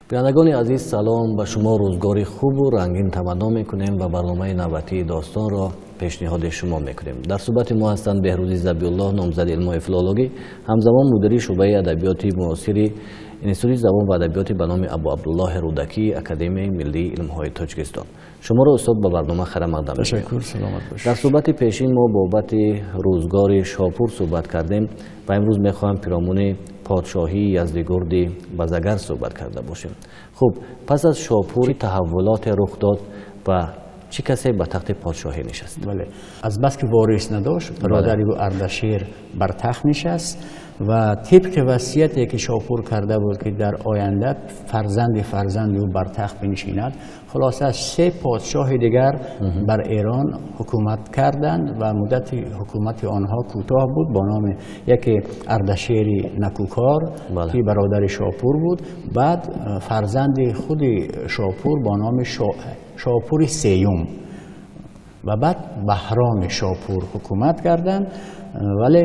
Бинандагони азиз, салом ба шумо. Рӯзгори хубу рангин таманно мекунем ва барномаи навбатии достонро пешниҳоди шумо мекунем. Дар суҳбати мо ҳастанд Беҳрӯзи Забиуллоҳ, номзади илмҳои филологӣ, ҳамзамон мудири шӯъбаи адабиёти муосири Институти забон ва адабиёти ба номи Абу Абдуллоҳи Рӯдакӣ, Академияи миллии илмҳои Тоҷикистон. Шуморо, устод, ба барнома хайрамақдам. Ташаккур, саломат бошед. Дар суҳбати пешин мо бобати рӯзгори Шопур суҳбат кардем ва имрӯз мехоҳам пиромуни подшоҳии Яздигурди Базагар суҳбат карда бошем. Хуб, пас аз Шопур чӣ таҳаввулоте рух дод ва чӣ касе ба тахти подшоҳӣ нишаст? Бале, аз бас ки ворис надошт, бародари ӯ Ардашер бар тахт нишаст ва тибқи васияте ки Шопур карда буд, ки дар оянда фарзанди фарзанди ӯ бар тахт бинишинад. Хулоса, се подшоҳи дигар бар Эрон ҳукумат карданд ва муддати ҳукумати онҳо кӯтоҳ буд. Бо номи яке Ардашери Накӯкор, ки бародари Шопур буд, баъд фарзанди худи Шопур бо номи Шопури Сеюм ва баъд Баҳроми Шопур ҳукумат карданд, вале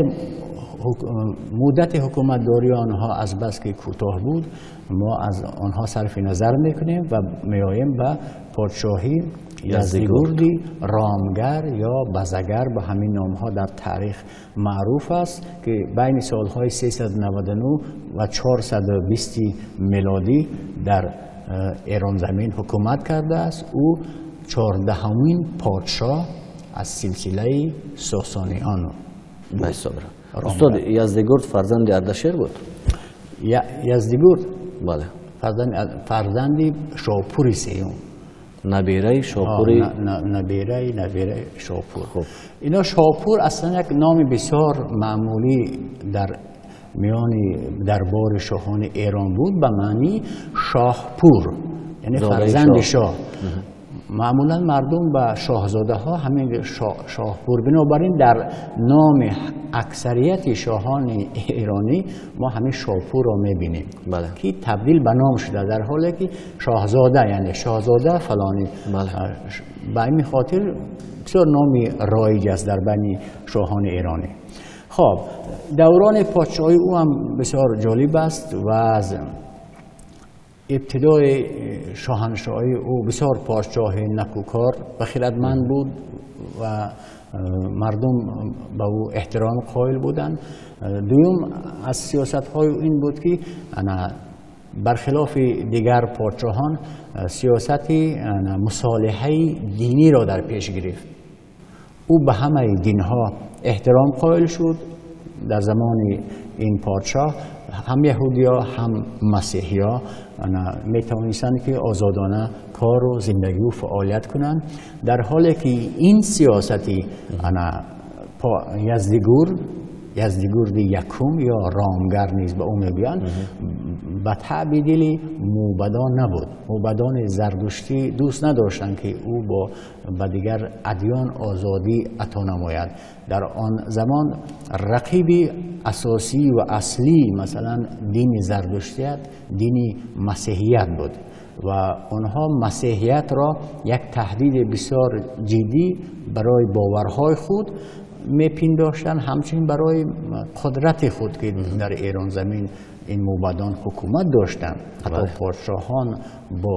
муддати ҳукуматдории онҳо аз бас ки кӯтоҳ буд, мо аз онҳо сарфи назар мекунем ва меоем ба подшоҳии Яздигурди Ромгар ё Базагар. Ба ҳамин номҳо дар таърих маъруф аст, ки байни солҳои 399 ва 420 мелодӣ дар Эронзамин ҳукумат кардааст. Ӯ 14-умин подшоҳ аз силсилаи Сосониён. Устод, Яздигурд фарзанди Ардашер буд? Яздигурд? Бале. Фарзанди Шопури Сеюм. Набираи Шопури. Набираи Шопур. Ино Шопур аслан як номи бисёр маъмулӣ дар миёни дарбори шоҳони Эрон буд, ба маънии шоҳпур, яъне фарзанди шоҳ. Маъмулан мардум ба шоҳзодаҳо ҳамин шоҳпур. Бинобар ин дар номи аксарияти шоҳони эронӣ мо ҳамин шопурро мебинем, ки табдил ба ном шуда, дар ҳоле ки шоҳзода, яъне шоҳзода фалонӣ. Ба ҳамин хотир бисёр номи роиҷ аст дар байни шоҳони эронӣ. Хоб, даврони подшоҳии ӯ ҳам бисёр ҷолиб аст ва аз ибтидои шоҳаншоҳии ӯ бисёр подшоҳи накӯкор ва хирадманд буд ва мардум ба ӯ эҳтиром қоил буданд. Дуюм, аз сиёсатҳои ӯ ин буд, ки бархилофи дигар подшоҳон сиёсати мусолиҳаи диниро дар пеш гирифт. Ӯ ба ҳамаи динҳо эҳтиром қоил шуд. Дар замони ин подшоҳ ҳам яҳудиё, ҳам масеҳиё метавонистанд, ки озодона кору зиндагию фаъолият кунанд, дар ҳоле ки ин сиёсати Яздигурд, Яздигурди Якум ё Ромгар низ ба ӯ мегӯянд, ба таъби дили мӯбадон набуд. Мӯбадони зардуштӣ дӯст надоштанд, ки ӯ ба дигар адён озодӣ ато намояд. Дар он замон рақиби асосӣ ва аслӣ, масалан, дини зардуштият дини масеҳият буд ва онҳо масеҳиятро як таҳдиди бисёр ҷиддӣ барои боварҳои худ мепиндоштанд, ҳамчунин барои қудрати худ, ки дар Эронзамин ин мӯбадон ҳукумат доштанд, ҳатто подшоҳон бо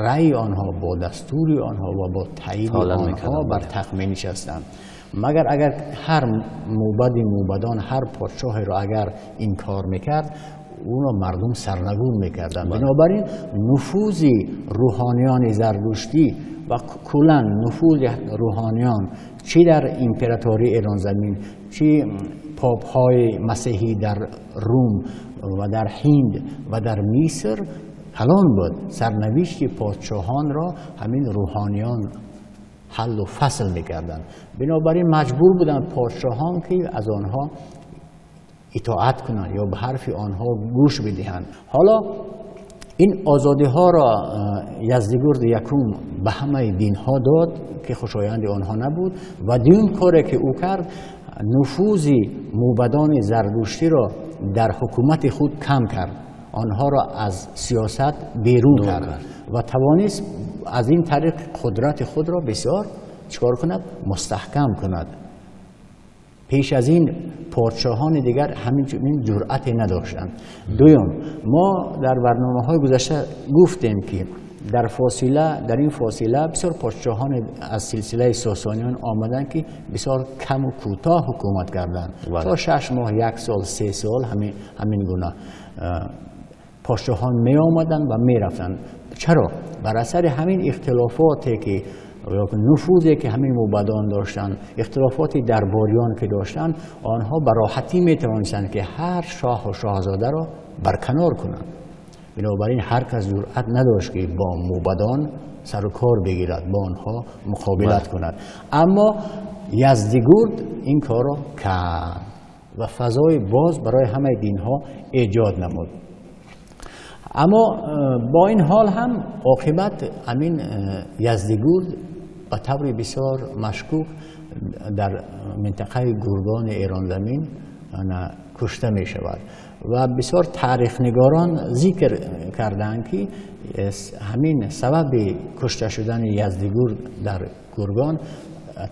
раъйи онҳо, бо дастури онҳо ва бо таъйиди онҳо бар тахт менишастанд. Магар агар ҳар мӯбади мӯбадон ҳар подшоҳеро агар инкор мекард, ӯро мардум сарнагун мекарданд. Бинобар ин нуфузи рӯҳониёни зардуштӣ ва куллан нуфузи рӯҳониён чӣ дар императории Эронзамин, чӣ попҳои масеҳӣ дар Рум ва дар Ҳинд ва дар Миср калон буд. Сарнавишти подшоҳонро ҳамин рӯҳониён ҳаллу фасл мекарданд. Бинобар ин маҷбур буданд подшоҳон, ки аз онҳо итоат кунанд ё ба ҳарфи онҳо гӯш бидиҳанд. Ҳоло ин озодиҳоро Яздигурди Якум ба ҳамаи динҳо дод, ки хушоянди онҳо набуд. Ва дуюм коре ки ӯ кард, нуфузи мӯбадони зардуштиро дар ҳукумати худ кам кард, онҳоро аз сиёсат берун кард ва тавонист аз ин тариқ қудрати худро бисёр чикор кунад? Мустаҳкам кунад. Пеш аз ин подшоҳони дигар ҳамин чунин ҷуръате надоштанд. Дуюм, мо дар барномаҳои гузашта гуфтем, ки дар ин фосила бисёр подшоҳон аз силсилаи сосониён омаданд, ки бисёр кам ва кӯтоҳ ҳукумат карданд. То 6 моҳ, 1 сол, 3 сол ҳамин гуна подшоҳон меомаданд ва мерафтанд. Чаро? Бар асари ҳамин ихтилофоте ки нуфузе ки ҳамин мӯбадон доштанд, ихтилофоти дарбориён ки доштанд, онҳо ба роҳатӣ метавонистанд, ки ҳар шоҳу шоҳзодаро барканор кунанд. Бинобар ин ҳар кас ҷуръат надошт, ки бо мӯбадон сару кор бигирад, бо онҳо муқобилат кунад. Аммо Яздигурд ин корро кард ва фазои боз барои ҳамаи динҳо эҷод намуд. Аммо бо ин ҳол ҳам оқибат ҳамин Яздигурд ба таври бисёр машкук дар минтақаи Гургони Эронзамин кушта мешавад ва бисёр таърихнигорон зикр карданд, ки ҳамин сабаби кушта шудани Яздигурд дар Гургон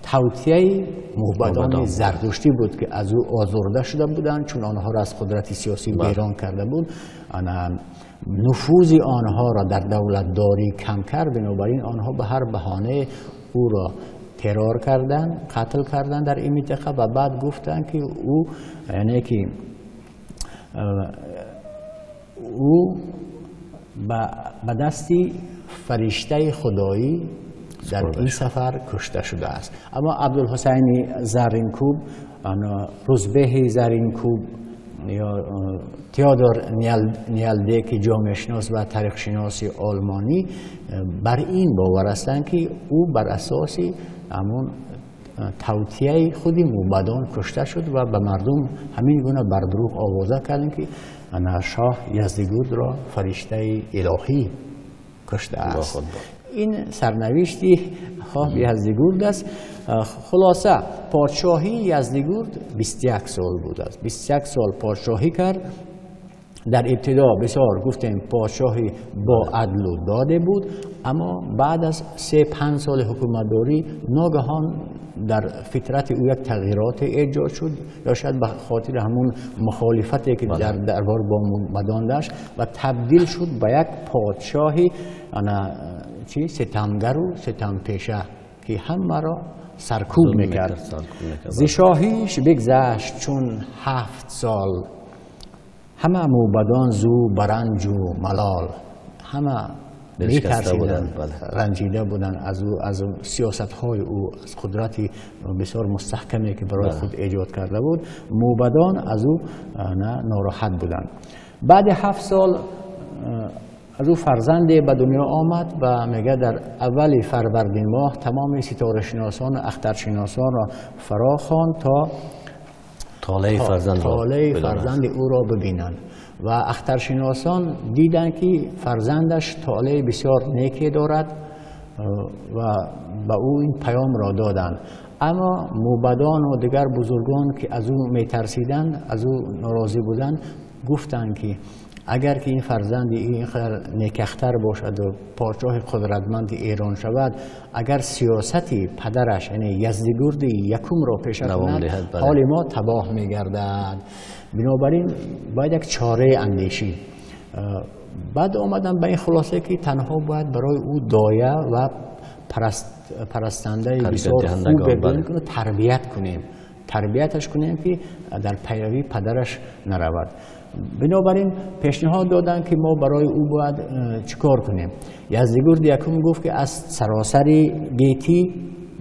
тавтияи мӯбадони зардуштӣ буд, ки аз ӯ озурда шуда буданд, чун онҳоро аз қудрати сиёсӣ берон карда буд, нуфузи онҳоро дар давлатдорӣ кам кард. Бинобар ин онҳо ба ҳар баҳона ӯро террор карданд, қатл карданд дар ин минтақа ва баъд гуфтанд, ки ӯ, яъне ки ӯ ба дасти фариштаи худоӣ дар ин сафар кушта шудааст. Аммо Абдулҳусайни Зарринкӯб, Рӯзбеҳи Зарринкӯб ё Теодор Ниалде, ки ҷомеашинос ва таърихшиноси олмонӣ, бар ин бовар ҳастанд, ки ӯ бар асоси ҳамон тавтияи худи мӯбадон кушта шуд ва ба мардум ҳамин гуна бар дурӯғ овоза карданд, ки шоҳ Яздигурдро фариштаи илоҳӣ куштааст. Ин сарнавишти хоҳ Яздигурд аст. Хулоса, подшоҳии Яздигурд 21 сол будааст. 21 сол подшоҳӣ кард. Дар ибтидо бисёр гуфтем подшоҳи бо адлу доде буд, аммо баъд аз 3-5 соли ҳукуматдорӣ ногаҳон дар фитрати ӯ як тағйироте эҷод шуд, ё шояд ба хотири ҳамун мухолифате ки дар дарбор бо мӯбадон дошт ва табдил шуд ба як подшоҳи ситамгару ситампеша, ки ҳамаро саркӯб мекард. Зи шоҳиш бигзашт чун 7 сол, ҳама мӯбадон зу баранҷу малол. Ҳама метарсиданд, ранҷида буданд аз ӯ, аз сиёсатҳои ӯ, аз қудрати бисёр мустаҳкаме, ки барои худ эҷод карда буд. Мӯбадон аз ӯ нороҳат буданд. Баъди 7 сол аз ӯ фарзанде ба дунё омад ва мегӯяд дар аввали фарвардин моҳ тамоми ситорашиносон ва ахтаршиносонро фаро хонд то толеи фарзанди ӯро бибинанд. Ва ахтаршиносон диданд, ки фарзандаш толеи бисёр неке дорад ва ба ӯ ин паёмро доданд. Аммо мӯбадон ва дигар бузургон, ки аз ӯ метарсиданд, аз ӯ норозӣ буданд, гуфтанд, ки агар ки ин фарзанди инқадар некахтар бошад ва подшоҳи қудратманди Эрон шавад, агар сиёсати падараш, яъне Яздигурди якумро пеша кунад, ҳоли мо табоҳ мегардад. Бинобар ин бояд як чораи андешид. Баъд омадам ба ин хулоса, ки танҳо бояд барои ӯ доя ва парастандаи бисёр хуб бибинем, тарбият кунем, тарбияташ кунем, ки дар пайравии падараш наравад. Бинобар ин пешниҳод доданд, ки мо барои ӯ бояд чӣ кор кунем. Яздигурд якум гуфт, ки аз саросари гетӣ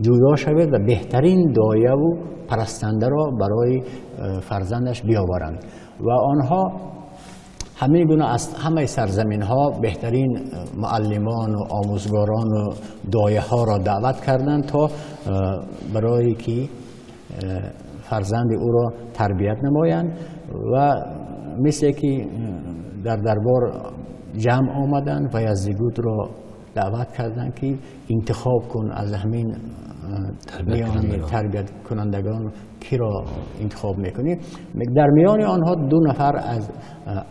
ҷӯё шавед ва беҳтарин дояву парастандаро барои фарзандаш биёваранд. Ва онҳо ҳамин гуна аз ҳамаи сарзаминҳо беҳтарин муаллимон ва омӯзгорон ва дояҳоро даъват карданд, то барои ки фарзанди ӯро тарбият намоянд. Ва мисле ки дар дарбор ҷамъ омаданд ва Яздигурдро даъват карданд, ки интихоб кун аз ҳамин میان تربیت کنندگان کی را انتخاب میکنی؟ در میان آنها 2 نفر از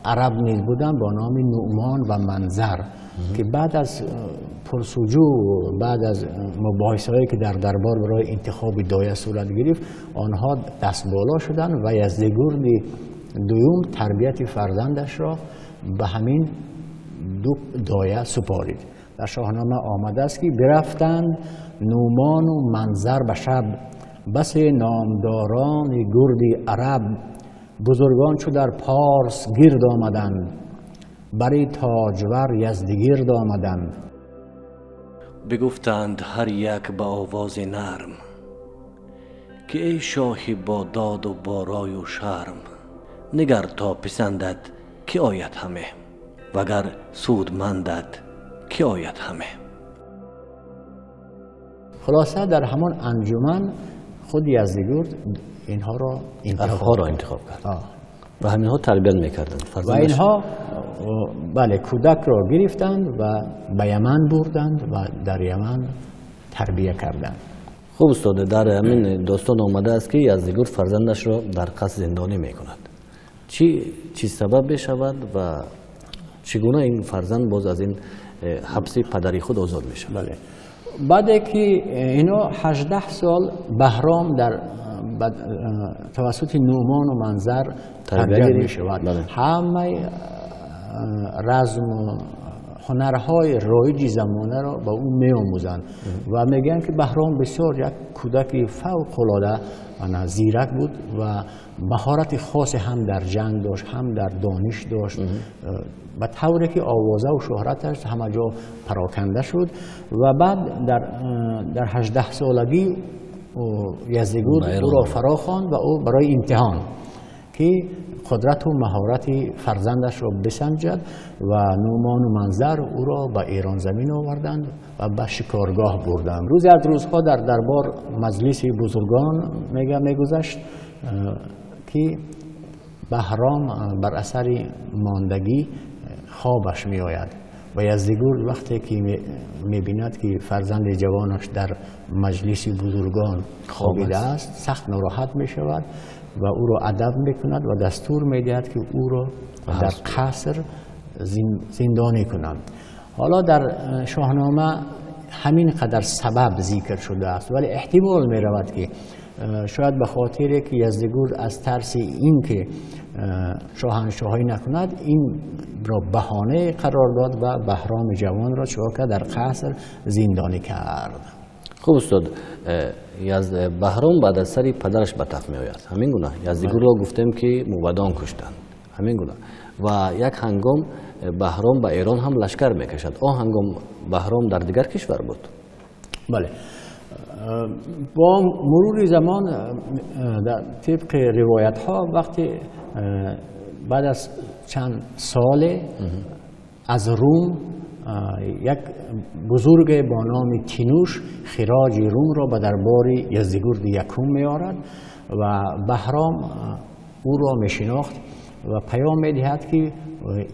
عرب نیز بودند با نام نعمان و منظر که بعد از پرسجو و بعد از مباحثه‌هایی که در دربار برای انتخاب دایه صورت گرفت، آنها دست بالا شدند و یزدگرد دوم تربیت فرزندش را به همین 2 دایه سپارید. در شاهنامه آمده است که برفتند نومان و منظر به شب، بس نامداران گرد عرب، بزرگان چو در پارس گرد آمدند، بری تاجور یزدگرد آمدند. بگفتند هر یک به آواز نرم، که ای شاهی با داد و با رای و شرم، نگر تا پسندد که آید همه، وگر سودمندد که آید همه. خلاصه در همان انجمن خود یزدگرد اینها را انتخاب کرد و همینها تربیت میکردند و اینها بله کودک را گرفتند و به یمن بردند و در یمن تربیه کردند. خوب استاد، در همین داستان آمده است که یزدگرد فرزندش را در قصر زندانی میکند. چی سبب بشود و چگونه این فرزند باز از این حبس پدری خود آزاد میشود؟ بله، بعد که اینا 18 سال بهرام در توسط نعمان و منظر تربیت می شود. همه رزم و هنرهای رایج زمانه را به او می آموزند و میگن که بهرام بسیار یک کودک فوق العاده زیرک بود و مهارت خاصی هم در جنگ داشت، هم در دانش داشت، به طوری که آوازه و شهرتش همه جا پراکنده شد. و بعد در 18 سالگی یزدگرد او را فرا خواند و او برای امتحان که قدرت و مهارت فرزندش را بسنجد و نعمان و منظر او را به ایران زمین آوردند و به شکارگاه بردند. روزی از روزها در دربار مجلس بزرگان میگذشت که بهرام بر اثر ماندگی خوابش می آید و یزدگرد وقتی که میبیند که فرزند جوانش در مجلس بزرگان خوابیده است، سخت ناراحت می شود و او را ادب میکند و دستور میدهد که او را در قصر زندانی کنند. حالا در شاهنامه همین قدر سبب ذکر شده است، ولی احتمال می رود که شاید به خاطر که یزدگرد از ترس این که شاهنشاهی نکند این را بهانه قرار داد و بهرام جوان را چهار در قصر زندانی کرد. خوب استاد، بهرام بعد از سری پدرش به تخت می آید. همین گونه یزدگرد را گفتیم که موبدان کشتند، همین گونه و یک هنگام بهرام به ایران هم لشکر میکشد. آن هنگام بهرام در دیگر کشور بود. بله، با مرور زمان در طبق روایت ها وقتی بعد از چند سال از روم یک بزرگ با نام تینوش خراج روم را به دربار یزدگرد یکم میآورد و بهرام او را میشناخت و پیام میدهد که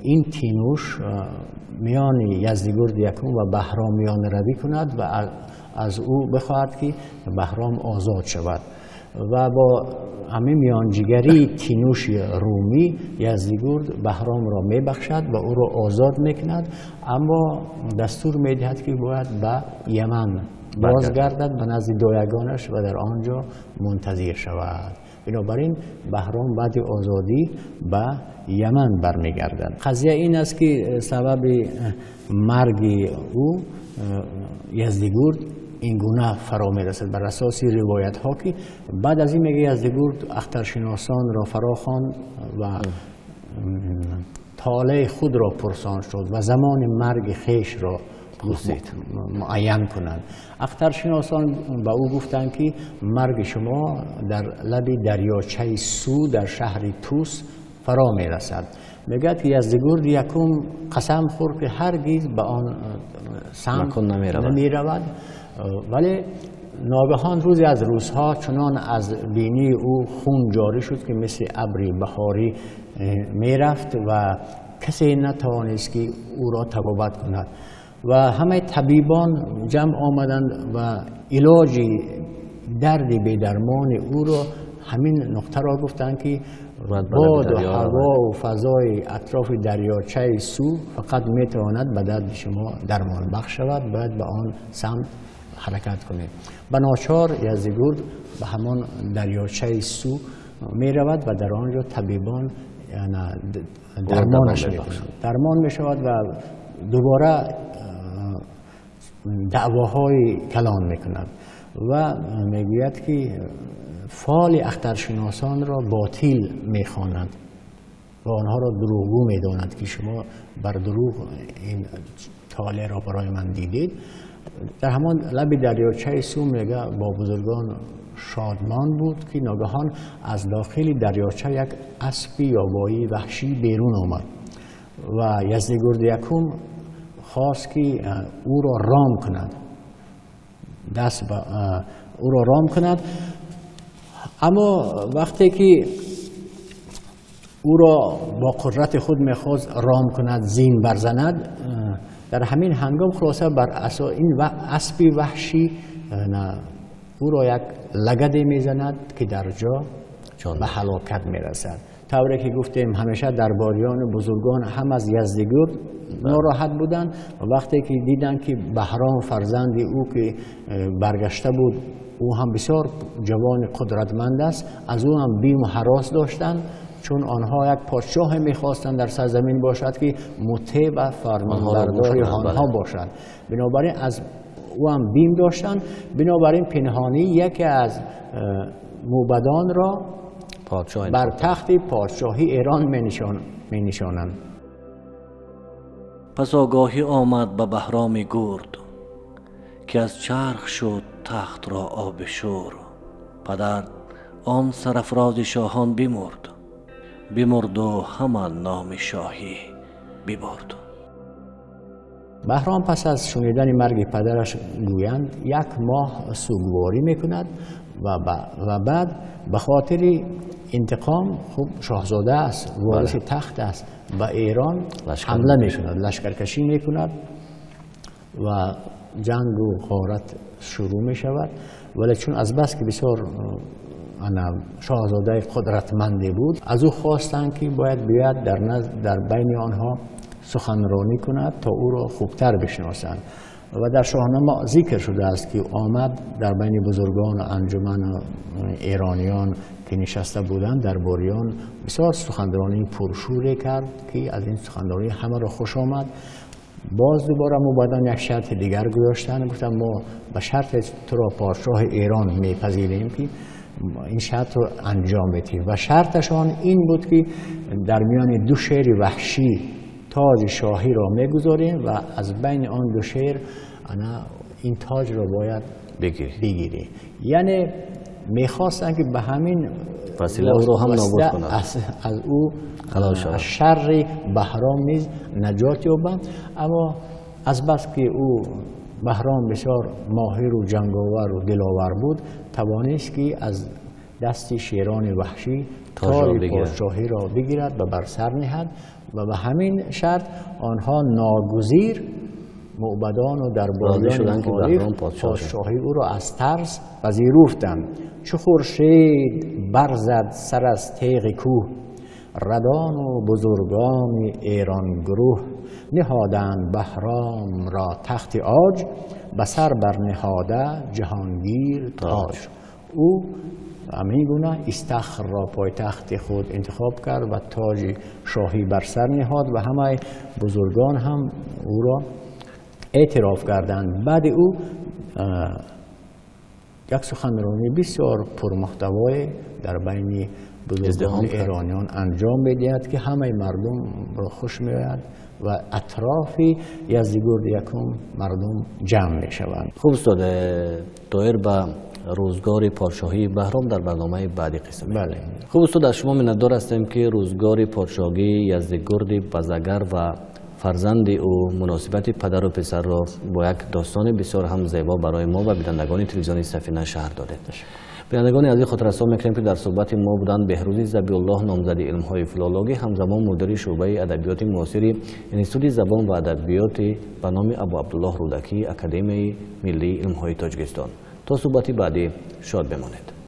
این تینوش میان یزدگرد یکم و بهرام میان روی کند و از او بخواهد که بهرام آزاد شود. و با همین میانجیگری تینوش رومی یزدگرد بهرام را میبخشد و او را آزاد میکند، اما دستور میدهد که باید به یمن بازگردد به نزد دایگانش و در آنجا منتظر شود. بنابراین بهرام بعد آزادی به یمن برمیگردد. قضیه این است که سبب مرگ او یزدگرد این گونه فرا میرسد بر اساس روایت ها که بعد از این میگه یزدگرد اخترشناسان را فرا خواند و طالع خود را پرسان شد و زمان مرگ خویش را معین کنند. اخترشناسان به او گفتند که مرگ شما در لب دریاچه سو در شهر توس فرا میرسد. میگه که یزدگرد یکم قسم خورد که هرگز به آن سمت نمیرود، ولی ناگهان روزی از روزها چنان از بینی او خون جاری شد که مثل ابری بهاری میرفت و کسی نتوانست که او را تبابت کند. ва ҳамаи табибон ҷамъ омаданд ва илоҷи дарди бедармони ӯро ҳамин нуқтаро гуфтанд ки боду ҳаво ва фазои атрофи дарёчаи Су фақат метавонад ба дарди шумо дармонбахш шавад, бояд ба он самт ҳаракат кунед. Ба ночор Яздигурд ба ҳамон дарёчаи Су меравад ва дар он ҷо табибон дармонаш мекунанд. Дармон мешавад ва дубора даъвоҳои калон мекунад ва мегӯяд ки фоли ахтаршиносонро ботил мехонад ва онҳоро дурӯғгӯ медонад ки шумо бар дурӯғ ин толеъро барои ман дидед. Дар ҳамон лаби дарёчаи Су мега бо бузургон шодмон буд ки ногаҳон аз дохили дарёча як аспи ёбоии ваҳшӣ берун омад ва Яздигурди якум хост ки ӯро ром кунад, даст ба ӯро ром кунад. Аммо вақте ки ӯро бо қудрати худ мехост ром кунад, зин барзанад, дар ҳамин ҳангом хулоса бар ин аспи ваҳшӣ ӯро як лагаде мезанад ки дар ҷо ба ҳалокат мерасад. Тавре ки гуфтем, ҳамеша дарбориёну бузургон ҳам аз Яздигурд нороҳат буданд ва вақте ки диданд ки Баҳром фарзанди ӯ ки баргашта буд, ӯ ҳам бисёр ҷавони қудратманд аст, аз ӯ ҳам биму ҳарос доштанд, чун онҳо як подшоҳе мехостанд дар сарзамин бошад ки мутеъ ва фармонбардори онҳо бошад. Бинобар ин аз ӯ ҳам бим доштанд. Бинобар ин пинҳонӣ яке аз мӯбадонро бар тахти подшоҳии Эрон менишонанд. Пас огоҳӣ омад ба Баҳроми гурд, ки аз чарх шуд тахтро оби шӯр. Падар он сарафрози шоҳон бимурд, бимурду ҳама номи шоҳӣ бибурд. Баҳром пас аз шунидани марги падараш гӯянд як моҳ сугворӣ мекунад ва баъд ба хотири интиқом, хуб шоҳзода аст, вориси тахт аст, ба Эрон ҳамла мекунад, лашкаркашӣ мекунад ва ҷангу ғорат шурӯъ мешавад. Вале чун аз бас ки бисёр шоҳзодаи қудратманде буд, аз ӯ хостанд ки бояд биёяд дар байни онҳо суханронӣ кунад то ӯро хубтар бишносанд. Ва дар шоҳнома зикр шудааст ки омад дар байни бузургон ва анҷуман эрониён ки нишаста буданд, дарбориён, бисёр суханронии пуршӯре кард ки аз ин суханронӣ ҳамаро хуш омад. Боз дубора мӯбадон як шарти дигар гузоштанд, гуфтанд мо ба шарти туро подшоҳи Эрон мепазирем ки ин шартро анҷом медиҳем. Ва шарташон ин буд ки дар миёни ду шери ваҳшӣ тоҷи шоҳиро мегузорем ва аз байни он ду шер ин тоҷро бояд бигирӣ. Яъне мехостанд ки ба ҳамин васила ӯро ҳам нобуд кунанд, аз ӯ аз шарри Баҳром низ наҷот ёбанд. Аммо аз бас ки ӯ Баҳром бисёр моҳиру ҷанговару диловар буд, тавонист ки аз дасти шерони ваҳшӣ тоҷи подшоҳиро бигирад ва бар сар ниҳад. Ва ба ҳамин шарт онҳо ногузир мӯбадону дарбориёни мухолиф подшоҳии ӯро аз тарс пазируфтанд. Чу хуршед барзад сар аз теғи кӯҳ, радону бузургони эронгурӯҳ ниҳоданд Баҳромро тахти оҷ, ба сар барниҳода ҷаҳонгир тоҷ. Ӯ ҳамин гуна Истахрро пойтахти худ интихоб кард ва тоҷи шоҳӣ бар сар ниҳод ва ҳамаи бузургон ҳам ӯро эътироф карданд. Баъди ӯ як суханронии бисёр пурмуҳтавое дар байни бузургони эрониён анҷом медиҳад ки ҳамаи мардумро хуш меояд ва атрофи Яздигурди якум мардум ҷамъ мешаванд. Хуб устод, доир ба рӯзгори подшоҳии Баҳром дар барномаи баъдӣ қисм. Бале. Хуб устод, аз шумо миннатдор ҳастем ки рӯзгори подшоҳии Яздигурди Базагар ва фарзанди ӯ, муносибати падару писарро бо як достони бисёр ҳам зебо барои мо ва бинандагони телевизиони Сафина шаҳр додед. Бинандагони азиз, хотиррасон мекунем, ки дар суҳбати мо буданд Беҳрӯзи Забиуллоҳ, номзади илмҳои филологӣ, ҳамзамон мудири шӯъбаи адабиёти муосири Институти забон ва адабиёти ба номи Абу Абдуллоҳ Рӯдакӣ, Академияи миллии илмҳои Тоҷикистон. То суҳбати баъдӣ шод бимонед.